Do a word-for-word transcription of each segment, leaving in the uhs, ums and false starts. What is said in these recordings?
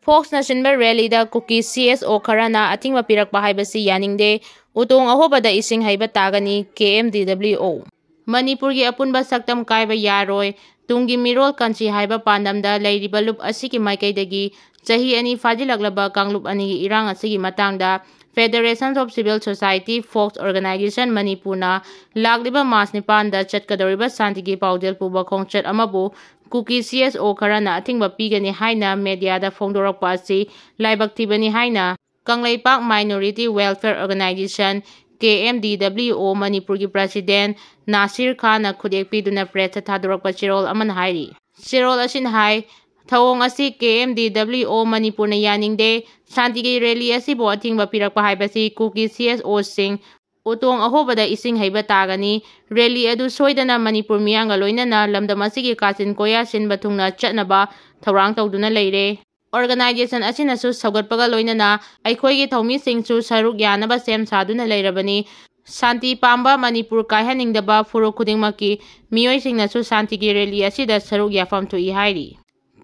ꯐꯣꯛꯁꯅ ꯁꯤꯟꯕ ꯔꯦꯂꯤꯗ ꯀꯨꯀꯤ C S ꯑꯣ ꯈꯔꯅ ꯑꯊꯤꯡꯕ ꯄꯤꯔꯛꯄ ꯍꯥꯏꯕꯁꯤ ꯌꯥꯅꯤꯡꯗꯦ, ꯎꯇꯣꯡ ꯑꯍꯣꯕꯗ ꯏꯁꯤꯡ ꯍꯩꯕ ꯇꯥꯒꯅꯤ, ꯀꯦ ꯑꯦꯝ ꯗꯤ ꯗꯕ꯭ꯂꯤꯎ ꯑꯣ꯫ ꯃꯅꯤꯄꯨꯔꯒꯤ ꯑꯄꯨꯟꯕ ꯁꯛꯇꯝ ꯀꯥꯏꯕ ꯌꯥꯔꯣꯏ, ꯇꯨꯡꯒꯤ ꯃꯤꯔꯣꯜ ꯀꯟꯁꯤ ꯍꯥꯏꯕ ꯄꯥꯟꯗꯝꯗ ꯂꯩꯔꯤꯕ ꯂꯨꯞ ꯑꯁꯤꯒꯤ ꯃꯥꯏꯀꯩꯗꯒꯤ ꯆꯍꯤ ꯑꯅꯤ ꯐꯥꯖꯤꯜꯂꯛꯂꯕ ꯀꯥꯡꯂꯨꯞ ꯑꯅꯤꯒꯤ ꯏꯔꯥꯡ ꯑꯁꯤꯒꯤ ꯃꯇꯥꯡꯗ Federation of Civil Society, fox Organisation ꯃꯅꯤꯄꯨꯔꯅ ꯂꯥꯛꯂꯤꯕ ꯃꯥꯔꯆ ꯅꯤꯄꯥꯟꯗ ꯆꯠꯀꯗꯧꯔꯤꯕ ꯁꯥꯟꯇꯤꯒꯤ ꯄꯥꯎꯖꯦꯜ ꯄꯨꯕ ꯈꯣꯡꯆꯠ ꯑꯃꯕꯨ ꯀꯨꯀꯤ ꯁꯤ ꯑꯦꯁ ꯑꯣ ꯈꯔꯅ ꯑꯊꯤꯡꯕ ꯄꯤꯒꯅꯤ ꯍꯥꯏꯅ ꯃꯦꯗꯤꯌꯥꯗ ꯐꯣꯡꯗꯣꯔꯛꯄ ꯑꯁꯤ ꯂꯥꯏꯕꯛ ꯊꯤꯕꯅꯤ ꯍꯥꯏꯅ ꯀꯪꯂꯩꯄꯥꯛ Minority Welfare Organisation, ꯀꯦ ꯑꯦꯝ ꯗꯤ ꯗꯕ꯭ꯂꯤꯎ ꯑꯣ, ꯃꯅꯤꯄꯨꯔꯒꯤ ꯄ꯭ꯔꯁꯤꯗꯦꯟ ꯅꯥꯁꯤꯔ ꯈꯥꯟꯅ ꯈꯨꯗꯦꯛ ꯄꯤꯗꯨꯅ ꯄ꯭ꯔꯦꯁꯇ ꯊꯥꯗꯣꯔꯛꯄ ꯆꯦꯔꯣꯜ ꯑꯃꯅ ꯍꯥꯏꯔꯤ꯫ ꯆꯦꯔꯣꯜ ꯑꯁꯤꯅ ꯍꯥꯏ, ꯊꯧꯑꯣꯡ ꯑꯁꯤ ꯀꯦ ꯑꯦꯝ ꯗꯤ ꯗꯕ꯭ꯂꯤꯎ ꯑꯣ ꯃꯅꯤꯄꯨꯔꯅ ꯌꯥꯅꯤꯡꯗꯦ꯫ ꯁꯥꯟꯇꯤꯒꯤ ꯔꯦꯂꯤ ꯑꯁꯤꯕꯨ ꯑꯊꯤꯡꯕ ꯄꯤꯔꯛꯄ ꯍꯥꯏꯕꯁꯤ ꯀꯨꯀꯤ ꯁꯤ ꯑꯦꯁ ꯑꯣꯁꯤꯡ ꯎꯇꯣꯡ ꯑꯍꯣꯕꯗ ꯏꯁꯤꯡ ꯍꯩꯕ ꯇꯥꯒꯅꯤ꯫ ꯔꯦꯂꯤ ꯑꯗꯨ ꯁꯣꯏꯗꯅ ꯃꯅꯤꯄꯨꯔ ꯃꯤꯌꯥꯝꯒ ꯂꯣꯏꯅꯅ ꯂꯝꯗꯝ ꯑꯁꯤꯒꯤ ꯀꯥꯆꯤꯟ ꯀꯣꯌꯥ ꯁꯤꯟꯕ ꯊꯨꯡꯅ ꯆꯠꯅꯕ ꯊꯧꯔꯥꯡ ꯇꯧꯗꯨꯅ ꯂꯩꯔꯦ꯫ Organisation ꯑꯁꯤꯅꯁꯨ ꯁꯧꯒꯠꯄꯒ ꯂꯣꯏꯅꯅ ꯑꯩꯈꯣꯏꯒꯤ ꯊꯧꯃꯤꯁꯤꯡꯁꯨ ꯁꯔꯨꯛ ꯌꯥꯅꯕ ꯁꯦꯝ ꯁꯥꯗꯨꯅ ꯂꯩꯔꯕꯅꯤ꯫ ꯁꯥꯟꯇꯤ ꯄꯥꯝꯕ, ꯃꯅꯤꯄꯨꯔ ꯀꯥꯏꯍꯟꯅꯤꯡꯗꯕ ꯐꯨꯔꯨꯞ ꯈꯨꯗꯤꯡꯃꯛꯀꯤ ꯃꯤꯑꯣꯏꯁꯤꯡꯅꯁꯨ ꯁꯥꯟꯇꯤꯒꯤ ꯔꯦꯂꯤ ꯑꯁꯤꯗ ꯁꯔꯨꯛ ꯌꯥꯐꯝ ꯊꯣꯛꯏ ꯍꯥꯏꯔꯤ꯫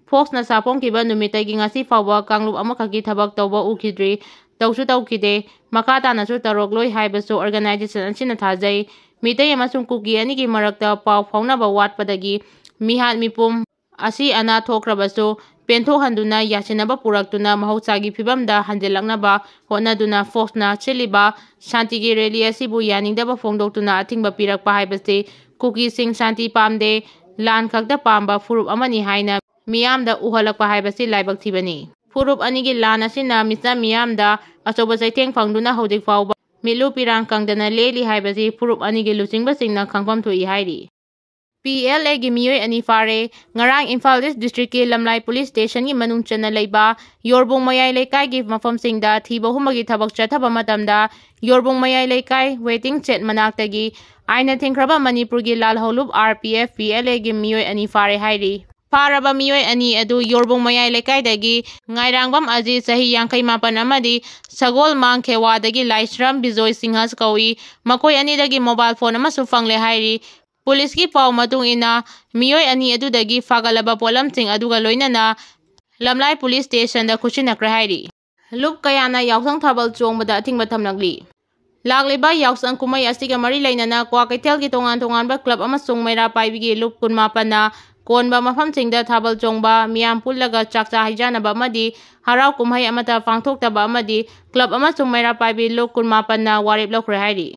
ꯐꯣꯛꯁꯅ ꯁꯥꯐꯣꯡꯈꯤꯕ ꯅꯨꯃꯤꯠꯇꯒꯤ ꯉꯁꯤ ꯐꯥꯎꯕ ꯀꯥꯡꯂꯨꯞ ꯑꯃꯈꯛꯀꯤ ꯊꯕꯛ ꯇꯧꯕ ꯎꯈꯤꯗ꯭ꯔꯤ, ꯇꯧꯁꯨ ꯇꯧꯈꯤꯗꯦ, ꯃꯈꯥ ꯇꯥꯅꯁꯨ ꯇꯧꯔꯛꯂꯣꯏ ꯍꯥꯏꯕꯁꯨ Organisation ꯑꯁꯤꯅ ꯊꯥꯖꯩ꯫ ꯃꯤꯇꯩ ꯑꯃꯁꯨꯡ ꯀꯨꯀꯤ ꯑꯅꯤꯒꯤ ꯃꯔꯛꯇ ꯄꯥꯎ ꯐꯥꯎꯅꯕ ꯋꯥꯠꯄꯗꯒꯤ ꯃꯤꯍꯥꯠ ꯃꯤꯄꯨꯝ ꯑꯁꯤ ꯑꯅꯥ ꯊꯣꯛꯈ꯭ꯔꯕꯁꯨ ꯄꯦꯟꯊꯣꯛꯍꯟꯗꯨꯅ ꯌꯥꯁꯤꯟꯅꯕ ꯄꯨꯔꯛꯇꯨꯅ ꯃꯍꯧꯁꯥꯒꯤ ꯐꯤꯕꯝꯗ ꯍꯟꯖꯤꯜꯂꯛꯅꯕ ꯍꯣꯠꯅꯗꯨꯅ ꯐꯣꯛꯁꯅ ꯁꯤꯜꯂꯤꯕ ꯁꯥꯟꯇꯤꯒꯤ ꯔꯦꯂꯤ ꯑꯁꯤꯕꯨ ꯌꯥꯅꯤꯡꯗꯕ ꯐꯣꯡꯗꯣꯛꯇꯨꯅ ꯑꯊꯤꯡꯕ ꯄꯤꯔꯛꯄ ꯍꯥꯏꯕꯁꯤ ꯀꯨꯀꯤꯁꯤꯡ ꯁꯥꯟꯇꯤ ꯄꯥꯝꯗꯦ, ꯂꯥꯟ ꯈꯛꯇ ꯄꯥꯝꯕ ꯐꯨꯔꯨꯞ ꯑꯃꯅꯤ ꯍꯥꯏꯅ ꯃꯤꯌꯥꯝꯗ ꯎꯍꯜꯂꯛꯄ ꯍꯥꯏꯕꯁꯤ ꯂꯥꯏꯕꯛ ꯊꯤꯕꯅꯤ꯫ ꯐꯨꯔꯨꯞ ꯑꯅꯤꯒꯤ ꯂꯥꯟ ꯑꯁꯤꯅ ꯃꯤꯆꯝ ꯃꯤꯌꯥꯝꯗ ꯑꯆꯧꯕ ꯆꯩꯊꯦꯡ ꯐꯪꯗꯨꯅ ꯍꯧꯖꯤꯛ ꯐꯥꯎꯕ ꯃꯤꯠꯂꯨ ꯄꯤꯔꯥꯡ ꯀꯪꯗꯅ ꯂꯦꯜꯂꯤ ꯍꯥꯏꯕꯁꯤ ꯐꯨꯔꯨꯞ ꯑꯅꯤꯒꯤ ꯂꯨꯆꯤꯡꯕꯁꯤꯡꯅ ꯈꯪꯐꯝ ꯊꯣꯛꯏ ꯍꯥꯏꯔꯤ꯫ ꯄꯤ ꯑꯦꯜ ꯑꯦꯒꯤ ꯃꯤꯑꯣꯏ ꯑꯅꯤ ꯐꯥꯔꯦ꯫ ꯉꯔꯥꯡ ꯏꯝꯐꯥꯜ ꯏꯁ ꯗꯤꯁꯇ꯭ꯔꯤꯛꯀꯤ ꯂꯝꯂꯥꯏ ꯄꯨꯂꯤꯁ ꯁ꯭ꯇꯦꯁꯟꯒꯤ ꯃꯅꯨꯡ ꯆꯟꯅ ꯂꯩꯕ ꯌꯣꯔꯕꯣꯡ ꯃꯌꯥꯏ ꯂꯩꯀꯥꯏꯒꯤ ꯃꯐꯝꯁꯤꯡꯗ ꯊꯤꯕ ꯍꯨꯝꯕꯒꯤ ꯊꯕꯛ ꯆꯠꯊꯕ ꯃꯇꯝꯗ ꯌꯣꯔꯕꯣꯡ ꯃꯌꯥꯏ ꯂꯩꯀꯥꯏ ꯋꯦꯇꯤꯡ ꯁꯦꯗ ꯃꯅꯥꯛꯇꯒꯤ ꯑꯥꯏꯟꯅ ꯊꯤꯡꯈ꯭ꯔꯕ ꯃꯅꯤꯄꯨꯔꯒꯤ ꯂꯥꯜꯍꯧꯂꯨꯞ R P F P L ꯑꯦꯒꯤ ꯃꯤꯑꯣꯏ ꯑꯅꯤ ꯐꯥꯔꯦ ꯍꯥꯏꯔꯤ꯫ ꯐꯥꯔꯕ ꯃꯤꯑꯣꯏ ꯑꯅꯤ ꯑꯗꯨ ꯌꯣꯔꯕꯣꯡ ꯃꯌꯥꯏ ꯂꯩꯀꯥꯏꯗꯒꯤ ꯉꯥꯏꯔꯥꯡꯕꯝ ꯑꯖꯤꯠ, ꯆꯍꯤ ꯌꯥꯡꯈꯩ ꯃꯥꯄꯟ, ꯑꯃꯗꯤ ꯁꯒꯣꯜꯃꯥꯡ ꯈꯦꯋꯥꯗꯒꯤ ꯂꯥꯏꯁ꯭ꯔꯝ ꯕꯤꯖꯣꯏ ꯁꯤꯡꯍ ꯀꯧꯏ꯫ ꯃꯈꯣꯏ ꯑꯅꯤꯗꯒꯤ ꯃꯣꯕꯥꯏꯜ ꯐꯣꯟ ꯑꯃꯁꯨ ꯐꯪꯂꯦ ꯍꯥꯏꯔꯤ꯫ ꯄꯨꯂꯤꯁꯀꯤ ꯄꯥꯎ ꯃꯇꯨꯡ ꯏꯟꯅ, ꯃꯤꯑꯣꯏ ꯑꯅꯤ ꯑꯗꯨꯗꯒꯤ ꯐꯥꯒꯠꯂꯕ ꯄꯣꯠꯂꯝꯁꯤꯡ ꯑꯗꯨꯒ ꯂꯣꯏꯅꯅ ꯂꯝꯂꯥꯏ ꯄꯨꯂꯤꯁ ꯁ꯭ꯇꯦꯁꯟꯗ ꯈꯨꯠꯁꯤꯟꯅꯈ꯭ꯔꯦ ꯍꯥꯏꯔꯤ꯫ ꯂꯨꯞ ꯀꯌꯥꯅ ꯌꯥꯎꯁꯪ ꯊꯥꯕꯜ ꯆꯣꯡꯕꯗ ꯑꯊꯤꯡꯕ ꯊꯝꯂꯛꯂꯤ꯫ ꯂꯥꯛꯂꯤꯕ ꯌꯥꯎꯁꯪ ꯀꯨꯝꯍꯩ ꯑꯁꯤꯒ ꯃꯔꯤ ꯂꯩꯅꯅ ꯀ꯭ꯋꯥꯀꯩꯊꯦꯜꯒꯤ ꯇꯣꯉꯥꯟ ꯇꯣꯉꯥꯟꯕ ꯀ꯭ꯂꯕ ꯑꯃꯁꯨꯡ ꯃꯩꯔꯥ ꯄꯥꯏꯕꯤꯒꯤ ꯂꯨꯞ ꯀꯨꯟꯃꯥꯄꯟꯅ ꯀꯣꯟꯕ ꯃꯐꯝꯁꯤꯡꯗ ꯊꯥꯕꯜ ꯆꯣꯡꯕ, ꯃꯤꯌꯥꯝ ꯄꯨꯜꯂꯒ ꯆꯥꯛꯆꯥ ꯍꯩꯖꯥꯅꯕ ꯑꯃꯗꯤ ꯍꯔꯥꯎ ꯀꯨꯝꯍꯩ ꯑꯃꯠꯇ ꯄꯥꯡꯊꯣꯛꯇꯕ ꯑꯃꯗꯤ ꯀ꯭ꯂꯕ ꯑꯃꯁꯨꯡ ꯃꯩꯔꯥ ꯄꯥꯏꯕꯤ ꯂꯨꯞ ꯀꯨꯟꯃꯥꯄꯟꯅ ꯋꯥꯔꯦꯞ ꯂꯧꯈ꯭ꯔꯦ ꯍꯥꯏꯔꯤ꯫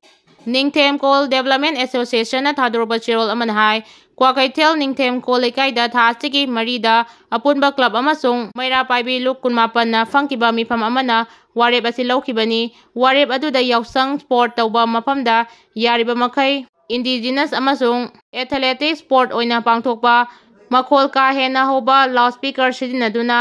ꯅꯤꯡꯊꯦꯝꯀꯣꯜ ꯗꯦꯕꯂꯞꯃꯦꯟ ꯑꯦꯁꯣꯁꯤꯌꯦꯁꯟꯅ ꯊꯥꯗꯣꯔꯛꯄ ꯆꯦꯔꯣꯜ ꯑꯃꯅ ꯍꯥꯏ, ꯀ꯭ꯋꯥꯀꯩꯊꯦꯜ ꯅꯤꯡꯊꯦꯝꯀꯣꯜ ꯂꯩꯀꯥꯏꯗ ꯊꯥ ꯑꯁꯤꯒꯤ ꯃꯔꯤꯗ ꯑꯄꯨꯟꯕ ꯀ꯭ꯂꯕ ꯑꯃꯁꯨꯡ ꯃꯩꯔꯥ ꯄꯥꯏꯕꯤ ꯂꯨꯞ ꯀꯨꯟꯃꯥꯄꯟꯅ ꯐꯪꯈꯤꯕ ꯃꯤꯐꯝ ꯑꯃꯅ ꯋꯥꯔꯦꯞ ꯑꯁꯤ ꯂꯧꯈꯤꯕꯅꯤ꯫ ꯋꯥꯔꯦꯞ ꯑꯗꯨꯗ ꯌꯥꯎꯁꯪ ꯁ꯭ꯄꯣꯔꯠ ꯇꯧꯕ ꯃꯐꯝꯗ ꯌꯥꯔꯤꯕ ꯃꯈꯩ ꯏꯟꯗꯤꯖꯤꯅꯁ ꯑꯃꯁꯨꯡ ꯑꯦꯊꯂꯦꯇꯤꯛ ꯁ꯭ꯄꯣꯔꯠ ꯑꯣꯏꯅ ꯄꯥꯡꯊꯣꯛꯄ, ꯃꯈꯣꯜ ꯀꯥ ꯍꯦꯟꯅ ꯍꯧꯕ ꯂꯥꯎꯠ ꯁ꯭ꯄꯤꯀꯔ ꯁꯤꯖꯤꯟꯅꯗꯨꯅ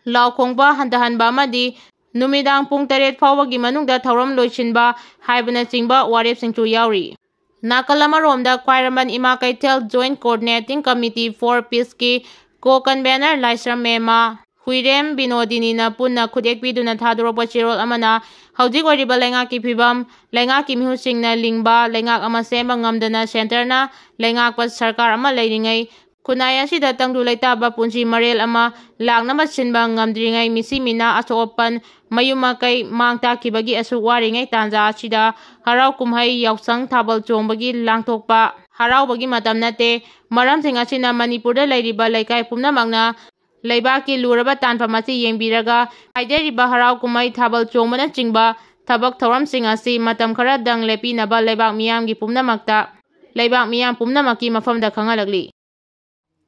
ꯂꯥꯎ ꯈꯣꯡꯕ ꯍꯟꯊꯍꯟꯕ ꯑꯃꯗꯤ ꯅꯨꯃꯤꯗꯥꯡ ꯄꯨꯡ ꯇꯔꯦꯠ ꯐꯥꯎꯕꯒꯤ ꯃꯅꯨꯡꯗ ꯊꯧꯔꯝ ꯂꯣꯏꯁꯤꯟꯕ ꯍꯥꯏꯕꯅꯆꯤꯡꯕ ꯋꯥꯔꯦꯞꯁꯤꯡꯁꯨ ꯌꯥꯎꯔꯤ꯫ ꯅꯥꯀꯜ ꯑꯃꯔꯣꯝꯗ ꯈ꯭ꯋꯥꯏꯔꯝꯕꯟ ꯏꯃꯥ ꯀꯩꯊꯦꯜ Joint Coordinating Committee for Peaceꯀꯤ co-convener ꯂꯥꯏꯁ꯭ꯔꯝ ꯃꯦꯃꯥ ꯍꯨꯏꯔꯦꯝ ꯕꯤꯅꯣꯗꯤꯅꯤꯅ ꯄꯨꯟꯅ ꯈꯨꯠꯌꯦꯛ ꯄꯤꯗꯨꯅ ꯊꯥꯗꯣꯔꯛꯄ ꯆꯦꯔꯣꯜ ꯑꯃꯅ, ꯍꯧꯖꯤꯛ ꯑꯣꯏꯔꯤꯕ ꯂꯩꯉꯥꯛꯀꯤ ꯐꯤꯕꯝ, ꯂꯩꯉꯥꯛꯀꯤ ꯃꯤꯍꯨꯠꯁꯤꯡꯅ ꯂꯤꯡꯕ ꯂꯩꯉꯥꯛ ꯑꯃ ꯁꯦꯝꯕ ꯉꯝꯗꯅ ꯁꯦꯟꯇꯔꯅ ꯂꯩꯉꯥꯛꯄ ꯁꯔꯀꯥꯔ ꯑꯃ ꯂꯩꯔꯤꯉꯩ, ꯈꯨꯟꯅꯥꯏ ꯑꯁꯤꯗ ꯇꯪꯗꯨ ꯂꯩꯇꯥꯕ ꯄꯨꯟꯁꯤ ꯃꯔꯦꯜ ꯑꯃ ꯂꯥꯛꯅꯕ ꯁꯤꯟꯕ ꯉꯝꯗ꯭ꯔꯤꯉꯩ, ꯃꯤꯁꯤ ꯃꯤꯅꯥ, ꯑꯁꯣꯛ ꯑꯄꯟ, ꯃꯌꯨꯝ ꯃꯀꯩ ꯃꯥꯡ ꯇꯥꯛꯈꯤꯕꯒꯤ ꯑꯁꯨꯛ ꯋꯥꯔꯤꯉꯩ ꯇꯥꯟꯖꯥ ꯑꯁꯤꯗ ꯍꯔꯥꯎ ꯀꯨꯝꯍꯩ, ꯌꯥꯎꯁꯪ, ꯊꯥꯕꯜ ꯆꯣꯡꯕꯒꯤ ꯂꯥꯡꯊꯣꯛꯄ, ꯍꯔꯥꯎꯕꯒꯤ ꯃꯇꯝ ꯅꯠꯇꯦ꯫ ꯃꯔꯝꯁꯤꯡ ꯑꯁꯤꯅ ꯃꯅꯤꯄꯨꯔꯗ ꯂꯩꯔꯤꯕ ꯂꯩꯀꯥꯏ ꯄꯨꯝꯅꯃꯛꯅ ꯂꯩꯕꯥꯛꯀꯤ ꯂꯨꯔꯕ ꯇꯥꯟꯐꯝ ꯑꯁꯤ ꯌꯦꯡꯕꯤꯔꯒ, ꯍꯥꯏꯖꯔꯤꯕ ꯍꯔꯥꯎ ꯀꯨꯝꯍꯩ, ꯊꯥꯕꯜ ꯆꯣꯡꯕꯅꯆꯤꯡꯕ ꯊꯕꯛ ꯊꯧꯔꯝꯁꯤꯡ ꯑꯁꯤ ꯃꯇꯝ ꯈꯔꯗꯪ ꯂꯦꯞꯄꯤꯅꯕ ꯂꯩꯕꯥꯛ ꯃꯤꯌꯥꯝꯒꯤ ꯄꯨꯝꯅꯃꯛꯇ, ꯂꯩꯕꯥꯛ ꯃꯤꯌꯥꯝ ꯄꯨꯝꯅꯃꯛꯀꯤ ꯃꯐꯝꯗ ꯈꯪꯍꯜꯂꯛꯂꯤ꯫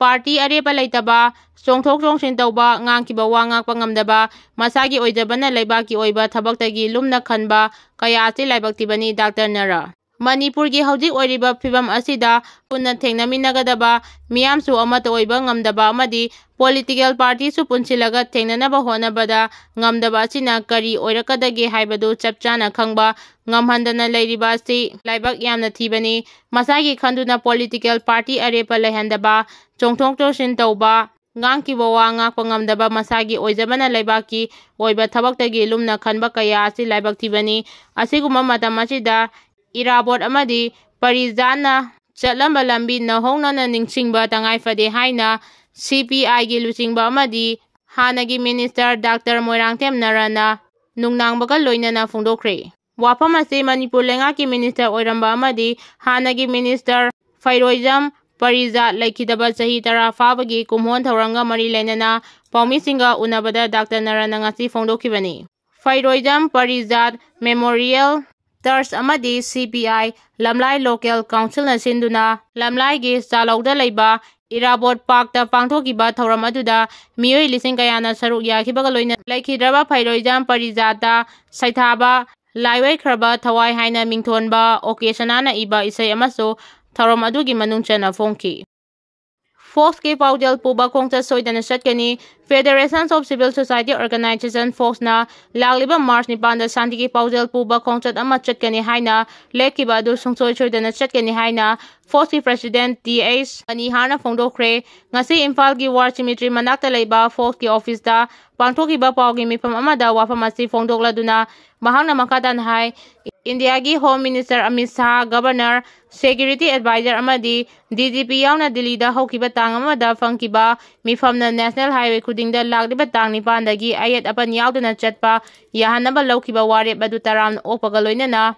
ꯄꯥꯔꯇꯤ ꯑꯔꯦꯞꯄ ꯂꯩꯇꯕ, ꯆꯣꯡꯊꯣꯛ ꯆꯣꯡꯁꯤꯟ ꯇꯧꯕ, ꯉꯥꯡꯈꯤꯕ ꯋꯥ ꯉꯥꯛꯄ ꯉꯝꯗꯕ, ꯃꯁꯥꯒꯤ ꯑꯣꯏꯖꯕꯅ ꯂꯩꯕꯥꯛꯀꯤ ꯑꯣꯏꯕ ꯊꯕꯛꯇꯒꯤ ꯂꯨꯝꯅ ꯈꯟꯕ ꯀꯌꯥ ꯑꯁꯤ ꯂꯥꯏꯕꯛ ꯊꯤꯕꯅꯤ꯫ ꯗꯥꯛꯇꯔ ꯅꯔꯥ꯫ ꯃꯅꯤꯄꯨꯔꯒꯤ ꯍꯧꯖꯤꯛ ꯑꯣꯏꯔꯤꯕ ꯐꯤꯕꯝ ꯑꯁꯤꯗ ꯄꯨꯟꯅ ꯊꯦꯡꯅꯃꯤꯟꯅꯒꯗꯕ, ꯃꯤꯌꯥꯝꯁꯨ ꯑꯃꯠꯇ ꯑꯣꯏꯕ ꯉꯝꯗꯕ ꯑꯃꯗꯤ ꯄꯣꯂꯤꯇꯤꯀꯦꯜ ꯄꯥꯔꯇꯤꯁꯨ ꯄꯨꯟꯁꯤꯜꯂꯒ ꯊꯦꯡꯅꯅꯕ ꯍꯣꯠꯅꯕꯗ ꯉꯝꯗꯕ ꯑꯁꯤꯅ ꯀꯔꯤ ꯑꯣꯏꯔꯛꯀꯗꯒꯦ ꯍꯥꯏꯕꯗꯨ ꯆꯞ ꯆꯥꯅ ꯈꯪꯕ ꯉꯝꯍꯟꯗꯅ ꯂꯩꯔꯤꯕ ꯑꯁꯤ ꯂꯥꯏꯕꯛ ꯌꯥꯝꯅ ꯊꯤꯕꯅꯤ꯫ ꯃꯁꯥꯒꯤ ꯈꯟꯗꯨꯅ ꯄꯣꯂꯤꯇꯤꯀꯦꯜ ꯄꯥꯔꯇꯤ ꯑꯔꯦꯞꯄ ꯂꯩꯍꯟꯗꯕ, ꯆꯣꯡꯊꯣꯛ ꯆꯣꯡꯁꯤꯟ ꯇꯧꯕ, ꯉꯥꯡꯈꯤꯕ ꯋꯥ ꯉꯥꯛꯄ ꯉꯝꯗꯕ, ꯃꯁꯥꯒꯤ ꯑꯣꯏꯖꯕꯅ ꯂꯩꯕꯥꯛꯀꯤ ꯑꯣꯏꯕ ꯊꯕꯛꯇꯒꯤ ꯂꯨꯝꯅ ꯈꯟꯕ ꯀꯌꯥ ꯑꯁꯤ ꯂꯥꯏꯕꯛ ꯊꯤꯕꯅꯤ꯫ ꯑꯁꯤꯒꯨꯝꯕ ꯃꯇꯝ ꯑꯁꯤꯗ ꯏꯔꯥꯕꯣꯠ ꯑꯃꯗꯤ ꯄꯔꯤꯖꯥꯟꯅ ꯆꯠꯂꯝꯕ ꯂꯝꯕꯤ ꯅꯧꯍꯧꯅꯅ ꯅꯤꯡꯁꯤꯡꯕ ꯇꯉꯥꯏ ꯐꯗꯦ ꯍꯥꯏꯅ ꯁꯤ ꯄꯤ ꯑꯥꯏꯒꯤ ꯂꯨꯆꯤꯡꯕ ꯑꯃꯗꯤ ꯍꯥꯟꯅꯒꯤ ꯃꯤꯅꯤꯁꯇꯔ ꯗꯥꯛꯇꯔ ꯃꯣꯏꯔꯥꯡꯊꯦꯝ ꯅꯔꯥꯅ ꯅꯨꯡꯅꯥꯡꯕꯒ ꯂꯣꯏꯅꯅ ꯐꯣꯡꯗꯣꯛꯈ꯭ꯔꯦ꯫ ꯋꯥꯐꯝ ꯑꯁꯤ ꯃꯅꯤꯄꯨꯔ ꯂꯩꯉꯥꯛꯀꯤ ꯃꯤꯅꯤꯁꯇꯔ ꯑꯣꯏꯔꯝꯕ ꯑꯃꯗꯤ ꯍꯥꯟꯅꯒꯤ ꯃꯤꯅꯤꯁꯇꯔ ꯐꯩꯔꯣꯏꯖꯝ ꯄꯔꯤꯖꯥꯠ ꯂꯩꯈꯤꯗꯕ ꯆꯍꯤ ꯇꯔꯥ ꯐꯥꯕꯒꯤ ꯀꯨꯝꯑꯣꯟ ꯊꯧꯔꯝꯒ ꯃꯔꯤ ꯂꯩꯅꯅ ꯄꯥꯎꯃꯤꯁꯤꯡꯒ ꯎꯅꯕꯗ ꯗꯥꯛꯇꯔ ꯅꯔꯥꯅ ꯉꯁꯤ ꯐꯣꯡꯗꯣꯛꯈꯤꯕꯅꯤ꯫ ꯐꯩꯔꯣꯏꯖꯝ ꯄꯔꯤꯖꯥꯠ ꯃꯦꯃꯣꯔꯤꯌꯦꯜ ꯇ꯭ꯔꯁ ꯑꯃꯗꯤ ꯁꯤ ꯄꯤ ꯑꯥꯏ ꯂꯝꯂꯥꯏ ꯂꯣꯀꯦꯜ ꯀꯥꯎꯟꯁꯤꯜꯅ ꯁꯤꯟꯗꯨꯅ ꯂꯝꯂꯥꯏꯒꯤ ꯆꯥꯂꯧꯗ ꯂꯩꯕ ꯏꯔꯥꯕꯣꯠ ꯄꯥꯔꯛꯇ ꯄꯥꯡꯊꯣꯛꯈꯤꯕ ꯊꯧꯔꯝ ꯑꯗꯨꯗ ꯃꯤꯑꯣꯏ ꯂꯤꯁꯤꯡ ꯀꯌꯥꯅ ꯁꯔꯨꯛ ꯌꯥꯈꯤꯕꯒ ꯂꯣꯏꯅꯅ ꯂꯩꯈꯤꯗ꯭ꯔꯕ ꯐꯩꯔꯣꯏꯖꯝ ꯄꯔꯤꯖꯥꯠꯇ ꯁꯩꯊꯥꯕ ꯂꯥꯏꯑꯣꯏꯈ꯭ꯔꯕ ꯊꯋꯥꯏ ꯍꯥꯏꯅ ꯃꯤꯡꯊꯣꯟꯕ ꯑꯣꯀꯦ ꯁꯅꯥꯅ ꯏꯕ ꯏꯁꯩ ꯑꯃꯁꯨ ꯊꯧꯔꯝ ꯑꯗꯨꯒꯤ ꯃꯅꯨꯡ ꯆꯟꯅ ꯐꯣꯡꯈꯤ꯫ ꯐꯣꯛꯁꯀꯤ ꯄꯥꯎꯖꯦꯜ ꯄꯨꯕ ꯈꯣꯡꯆꯠ ꯁꯣꯏꯗꯅ ꯆꯠꯀꯅꯤ꯫ Federation of Civil Society Organization, ꯐꯣꯛꯁꯅ ꯂꯥꯛꯂꯤꯕ ꯃꯥꯔꯆ ꯅꯤꯄꯥꯟꯗ ꯁꯥꯟꯇꯤꯒꯤ ꯄꯥꯎꯖꯦꯜ ꯄꯨꯕ ꯈꯣꯡꯆꯠ ꯑꯃ ꯆꯠꯀꯅꯤ ꯍꯥꯏꯅ ꯂꯦꯞꯈꯤꯕ ꯑꯗꯨ ꯁꯨꯡꯁꯣꯏ ꯁꯣꯏꯗꯅ ꯆꯠꯀꯅꯤ ꯍꯥꯏꯅ ꯐꯣꯛꯁꯀꯤ ꯄ꯭ꯔꯦꯁꯤꯗꯦꯟꯠ ꯇꯤ ꯑꯩꯆ ꯃꯅꯤꯍꯥꯔꯅ ꯐꯣꯡꯗꯣꯛꯈ꯭ꯔꯦ꯫ ꯉꯁꯤ ꯏꯝꯐꯥꯜꯒꯤ ꯋꯥꯔ ꯁꯤꯃꯤꯇ꯭ꯔꯤ ꯃꯅꯥꯛꯇ ꯂꯩꯕ ꯐꯣꯛꯁꯀꯤ ꯑꯣꯐꯤꯁꯇ ꯄꯥꯡꯊꯣꯛꯈꯤꯕ ꯄꯥꯎꯒꯤ ꯃꯤꯐꯝ ꯑꯃꯗ ꯋꯥꯐꯝ ꯑꯁꯤ ꯐꯣꯡꯗꯣꯛꯂꯗꯨꯅ ꯃꯍꯥꯛꯅ ꯃꯈꯥ ꯇꯥꯅ ꯍꯥꯏ, ꯏꯟꯗꯤꯌꯥꯒꯤ home minister Amit Shah, governor, security adviser ꯑꯃꯗꯤ ꯗꯤ ꯖꯤ ꯄꯤ ꯌꯥꯎꯅ ꯗꯤꯜꯂꯤꯗ ꯍꯧꯈꯤꯕ ꯇꯥꯡ ꯑꯃꯗ ꯐꯪꯈꯤꯕ ꯃꯤꯐꯝꯅ ꯅꯦꯁꯅꯦꯜ ꯍꯥꯏꯋꯦ ꯈꯨꯗꯤꯡꯗ ꯂꯥꯛꯂꯤꯕ ꯇꯥꯡ ꯅꯤꯄꯥꯟꯗꯒꯤ ꯑꯌꯦꯠ ꯑꯄꯟ ꯌꯥꯎꯗꯅ ꯆꯠꯄ ꯌꯥꯍꯟꯅꯕ ꯂꯧꯈꯤꯕ ꯋꯥꯔꯦꯞ ꯑꯗꯨ ꯇꯔꯥꯝꯅ ꯑꯣꯛꯄꯒ ꯂꯣꯏꯅꯅ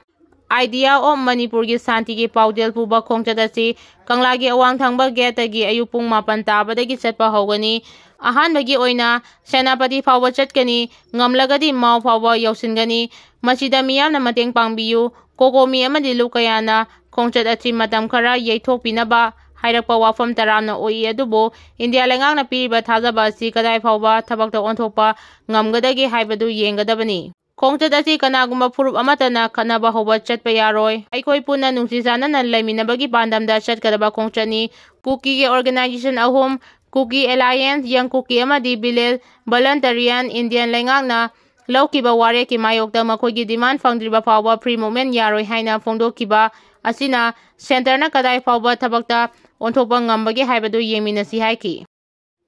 Idea of ꯃꯅꯤꯄꯨꯔꯒꯤ ꯁꯥꯟꯇꯤꯒꯤ ꯄꯥꯎꯖꯦꯜ ꯄꯨꯕ ꯈꯣꯡꯆꯠ ꯑꯁꯤ ꯀꯪꯂꯥꯒꯤ ꯑꯋꯥꯡ ꯊꯪꯕ ꯒꯦꯠꯇꯒꯤ ꯑꯌꯨꯛ ꯄꯨꯡ ꯃꯥꯄꯟ ꯇꯥꯕꯗꯒꯤ ꯆꯠꯄ ꯍꯧꯒꯅꯤ꯫ ꯑꯍꯥꯟꯕꯒꯤ ꯑꯣꯏꯅ ꯁꯦꯅꯥꯄꯇꯤ ꯐꯥꯎꯕ ꯆꯠꯀꯅꯤ, ꯉꯝꯂꯒꯗꯤ ꯃꯥꯎ ꯐꯥꯎꯕ ꯌꯧꯁꯤꯟꯒꯅꯤ꯫ ꯃꯁꯤꯗ ꯃꯤꯌꯥꯝꯅ ꯃꯇꯦꯡ ꯄꯥꯡꯕꯤꯌꯨ꯫ ꯀꯣꯀꯣꯃꯤ ꯑꯃꯗꯤ ꯂꯨꯞ ꯀꯌꯥꯅ ꯈꯣꯡꯆꯠ ꯑꯁꯤ ꯃꯇꯝ ꯈꯔ ꯌꯩꯊꯣꯛꯄꯤꯅꯕ ꯍꯥꯏꯔꯛꯄ ꯋꯥꯐꯝ ꯇꯔꯥꯝꯅ ꯑꯣꯛꯏ, ꯑꯗꯨꯕꯨ ꯏꯟꯗꯤꯌꯥ ꯂꯩꯉꯥꯛꯅ ꯄꯤꯔꯤꯕ ꯊꯥꯖꯕ ꯑꯁꯤ ꯀꯗꯥꯏ ꯐꯥꯎꯕ ꯊꯕꯛꯇ ꯑꯣꯟꯊꯣꯛꯄ ꯉꯝꯒꯗꯒꯦ ꯍꯥꯏꯕꯗꯨ ꯌꯦꯡꯒꯗꯕꯅꯤ꯫ ꯈꯣꯡꯆꯠ ꯑꯁꯤ ꯀꯅꯥꯒꯨꯝꯕ ꯐꯨꯔꯨꯞ ꯑꯃꯠꯇꯅ ꯈꯠꯅꯕ ꯍꯧꯕ ꯆꯠꯄ ꯌꯥꯔꯣꯏ꯫ ꯑꯩꯈꯣꯏ ꯄꯨꯟꯅ ꯅꯨꯡꯁꯤ ꯆꯥꯟꯅꯅ ꯂꯩꯃꯤꯟꯅꯕꯒꯤ ꯄꯥꯟꯗꯝꯗ ꯆꯠꯀꯗꯕ ꯈꯣꯡꯆꯠꯅꯤ꯫ ꯀꯨꯀꯤꯒꯤ organization ꯑꯍꯨꯝ, ꯀꯨꯀꯤ ꯑꯦꯂꯥꯏꯌꯦꯟꯁ, ꯌꯪ ꯀꯨꯀꯤ ꯑꯃꯗꯤ ꯚꯤꯂꯦꯖ ꯚꯣꯂꯟꯇꯔꯤꯌꯟ, ꯏꯟꯗꯤꯌꯥꯟ ꯂꯩꯉꯥꯛꯅ ꯂꯧꯈꯤꯕ ꯋꯥꯔꯦꯞꯀꯤ ꯃꯥꯌꯣꯛꯇ ꯃꯈꯣꯏꯒꯤ demand ꯐꯪꯗ꯭ꯔꯤꯕ ꯐꯥꯎꯕ free movement ꯌꯥꯔꯣꯏ ꯍꯥꯏꯅ ꯐꯣꯡꯗꯣꯛꯈꯤꯕ ꯑꯁꯤꯅ centreꯅ ꯀꯗꯥꯏ ꯐꯥꯎꯕ ꯊꯕꯛꯇ ꯑꯣꯟꯊꯣꯛꯄ ꯉꯝꯕꯒꯦ ꯍꯥꯏꯕꯗꯨ ꯌꯦꯡꯃꯤꯟꯅꯁꯤ ꯍꯥꯏꯈꯤ꯫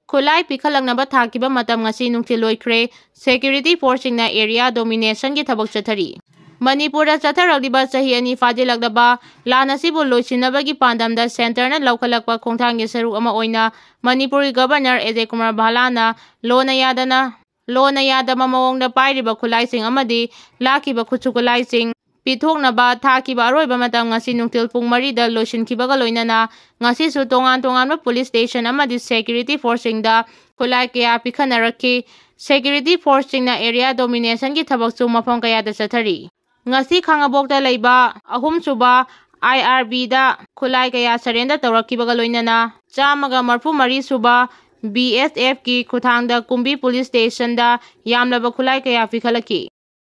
ꯈꯨꯠꯂꯥꯏ ꯄꯤꯈꯠꯂꯛꯅꯕ ꯊꯥꯈꯤꯕ ꯃꯇꯝ ꯉꯁꯤ ꯅꯨꯡꯊꯤꯜ ꯂꯣꯏꯈ꯭ꯔꯦ꯫ Security forceꯁꯤꯡꯅ area dominationꯒꯤ ꯊꯕꯛ ꯆꯠꯊꯔꯤ꯫ ꯃꯅꯤꯄꯨꯔꯗ ꯆꯠꯊꯔꯛꯂꯤꯕ ꯆꯍꯤ ꯑꯅꯤ ꯐꯥꯖꯤꯜꯂꯛꯂꯕ ꯂꯥꯟ ꯑꯁꯤꯕꯨ ꯂꯣꯏꯁꯤꯟꯅꯕꯒꯤ ꯄꯥꯟꯗꯝꯗ ꯁꯦꯟꯇꯔꯅ ꯂꯧꯈꯠꯂꯛꯄ ꯈꯣꯡꯊꯥꯡꯒꯤ ꯁꯔꯨꯛ ꯑꯃ ꯑꯣꯏꯅ ꯃꯅꯤꯄꯨꯔꯒꯤ ꯒꯕꯔꯅꯔ ꯑꯦꯖꯦ ꯀꯨꯃꯥꯔ ꯚꯥꯂꯥꯅ ꯂꯣꯟꯅ ꯌꯥꯗꯅ, ꯂꯣꯟꯅ ꯌꯥꯗꯕ ꯃꯑꯣꯡꯗ ꯄꯥꯏꯔꯤꯕ ꯈꯨꯠꯂꯥꯏꯁꯤꯡ ꯑꯃꯗꯤ ꯂꯥꯛꯈꯤꯕ ꯈꯨꯠꯁꯨ ꯈꯨꯠꯂꯥꯏꯁꯤꯡ ꯄꯤꯊꯣꯛꯅꯕ ꯊꯥꯈꯤꯕ ꯑꯔꯣꯏꯕ ꯃꯇꯝ ꯉꯁꯤ ꯅꯨꯡꯊꯤꯜ ꯄꯨꯡ ꯃꯔꯤꯗ ꯂꯣꯏꯁꯤꯟꯈꯤꯕꯒ ꯂꯣꯏꯅꯅ ꯉꯁꯤꯁꯨ ꯇꯣꯉꯥꯟ ꯇꯣꯉꯥꯟꯕ ꯄꯨꯂꯤꯁ ꯁ꯭ꯇꯦꯁꯟ ꯑꯃꯗꯤ ꯁꯦꯀ꯭ꯌꯨꯔꯤꯇꯤ ꯐꯣꯔꯁꯁꯤꯡꯗ ꯈꯨꯠꯂꯥꯏ ꯀꯌꯥ ꯄꯤꯈꯠꯅꯔꯛꯈꯤ꯫ ꯁꯦꯀ꯭ꯌꯨꯔꯤꯇꯤ ꯐꯣꯔꯁꯁꯤꯡꯅ ꯑꯦꯔꯤꯌꯥ ꯗꯣꯃꯤꯅꯦꯁꯟꯒꯤ ꯊꯕꯛꯁꯨ ꯃꯐꯝ ꯀꯌꯥꯗ ꯆꯠꯊꯔꯤ꯫ ꯉꯁꯤ ꯈꯥꯉꯕꯣꯛꯇ ꯂꯩꯕ ꯑꯍꯨꯝꯁꯨꯕ ꯑꯥꯏ ꯑꯥꯔ ꯕꯤꯗ ꯈꯨꯠꯂꯥꯏ ꯀꯌꯥ ꯁꯔꯦꯟꯗꯔ ꯇꯧꯔꯛꯈꯤꯕꯒ ꯂꯣꯏꯅꯅ ꯆꯥꯝꯃꯒ ꯃꯔꯤꯐꯨ ꯃꯔꯤ ꯁꯨꯕ ꯕꯤ ꯑꯦꯁ ꯑꯦꯐꯀꯤ ꯈꯨꯠꯊꯥꯡꯗ ꯀꯨꯝꯕꯤ ꯄꯨꯂꯤꯁ ꯁ꯭ꯇꯦꯁꯟꯗ ꯌꯥꯝꯂꯕ ꯈꯨꯠꯂꯥꯏ ꯀꯌꯥ ꯄꯤꯈꯠꯂꯛꯈꯤ꯫